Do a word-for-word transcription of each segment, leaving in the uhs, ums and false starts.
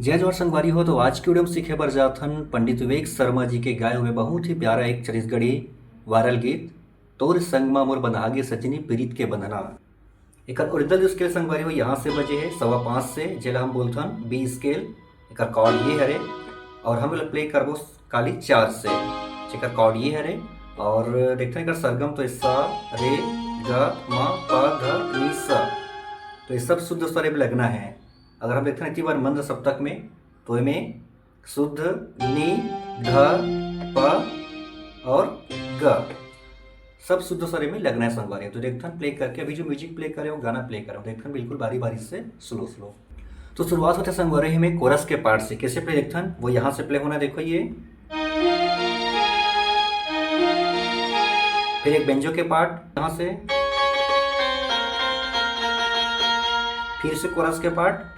जय जोहार संगवारी हो। तो आज के वीडियो में सीखे बर जाथन पंडित विवेक शर्मा जी के गाए हुए बहुत ही प्यारा एक छत्तीसगढ़ी वायरल गीत, तोर संग मा मोर बंधा गे सजनी प्रीत के बंधना। एकर ओरिजिनल जो स्केल संगवारी हो, यहाँ से बजे हे सवा पाँच से, जेला हम बोलथन बी स्केल। एकर कॉर्ड ये हरे और हम एला प्ले करबो काली चार से, जेकर कॉर्ड ये हरे। और देखथन एकर सरगम तो सा, रे, ग, म, प, ध, नी, सा। तो ये सब शुद्ध स्वर में लगना है। अगर हम देखथन इतनी बार मंद सप्तक में, तो एमे शुद्ध नी, ध, प और ग, सब शुद्ध स्वर में लगना है संगवारी। तो देखथन प्ले करके, अभी जो म्यूजिक प्ले करे हो, गाना प्ले करे हो, देखथन बिल्कुल बारी बारी से, स्लो स्लो। तो शुरुआत होथे संगवारी में कोरस के पार्ट से। कैसे प्ले देखथन, वो यहाँ से प्ले होना, देखो ये। फिर एक बेंजो के पार्ट यहाँ से, फिर से कोरस के पार्ट।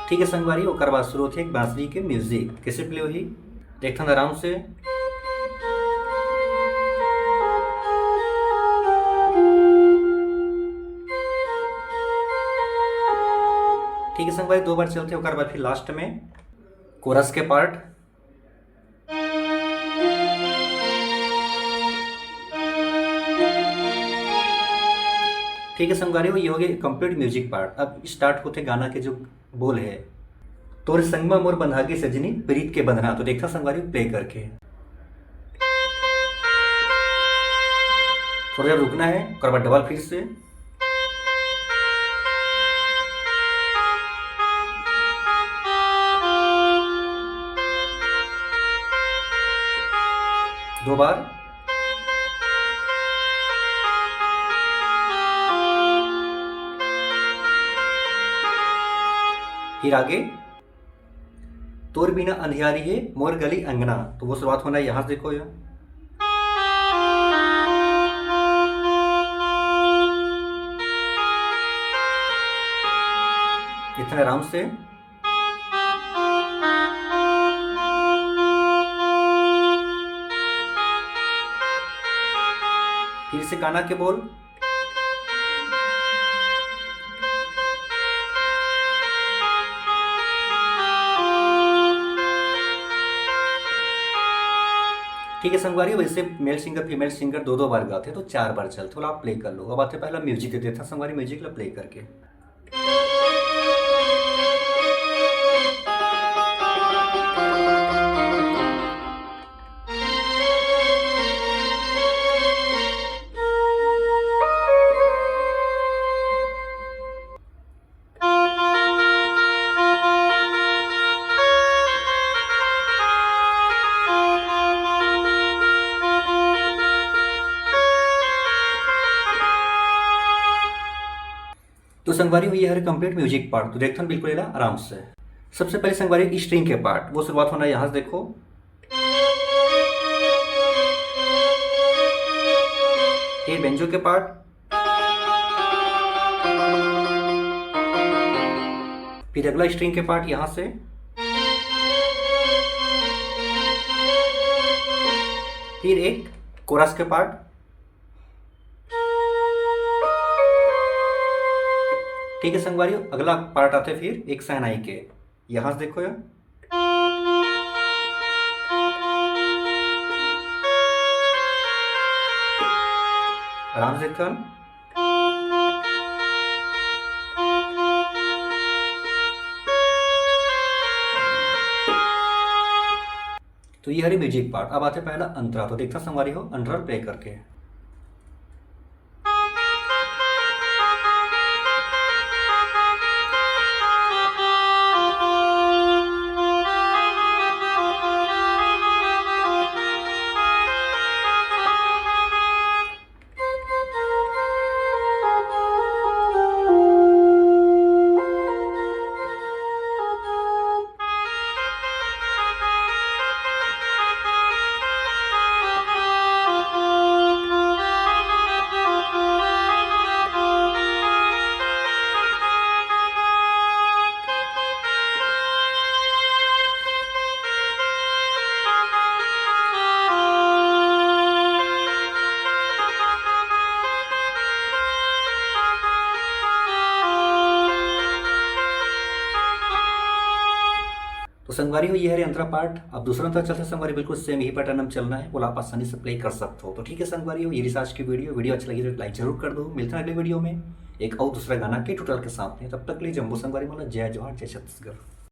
ठीक है संगवारी, ओकर बाद शुरू होथे एक बांसुरी के म्यूजिक। कैसे प्ले होही, देखथन आराम से। ठीक है संगवारी, दो बार चलथे, ओकर बाद फिर लास्ट में कोरस के पार्ट। ठीक है संगवारी हो, ये हो गए कंप्लीट म्यूजिक पार्ट। अब स्टार्ट होथे गाना के जो बोल है, तोर संग मा मोर बंधा गे सजनी प्रीत के बंधना। तो देखथन संगवारी प्ले करके, थोड़ा देर रुकना है, ओकर बाद डबल फिर से। दो बार। फिर आगे, तोर बिना अंधियारी हे मोर गली अंगना। तो वो शुरुआत होना है यहाँ से, देखो ये। इतने आराम से। फिर से गाना के बोल। ठीक है संगवारी, वैसे मेल सिंगर फीमेल सिंगर दो दो बार गाथे तो चार बार चलथे, ओला आप प्ले कर लो। अब आथे पहला म्यूजिक दे देथन संगवारी, म्यूजिक ला प्ले करके। तो संगवारी हो, ये हरे कंप्लीट म्यूजिक पार्ट। तो देखथन बिल्कुल एला आराम से। सबसे पहले संगवारी स्ट्रिंग के पार्ट, वो शुरुआत होना है यहाँ से, देखो। ये बेंजो के पार्ट, फिर अगला स्ट्रिंग के पार्ट यहाँ से, फिर एक कोरस के पार्ट। ठीक है संगवारी, अगला पार्ट आथे फिर एक शहनाई के। यहाँ से देखो यार, आराम से कर। तो ये हरे म्यूजिक पार्ट। अब आथे पहला अंतरा, तो देखथन संगवारी हो अंतरा प्ले करके। संगवारी हो, ये हरे अंतरा पार्ट। अब दूसरा अंतरा चलथे संगवारी, बिल्कुल सेम यही पैटर्न में चलना है, ओला आप आसानी से प्ले कर सकते हो। तो ठीक है संगवारी हो, ये रहिस आज की वीडियो। वीडियो अच्छा लगे तो एक लाइक जरूर कर दो। मिलते हैं अगली वीडियो में एक और दूसरा गाना के ट्यूटोरियल के साथ में। तब तक के लिए जम्मो संगवारी मन ला जय जोहार, जय छत्तीसगढ़।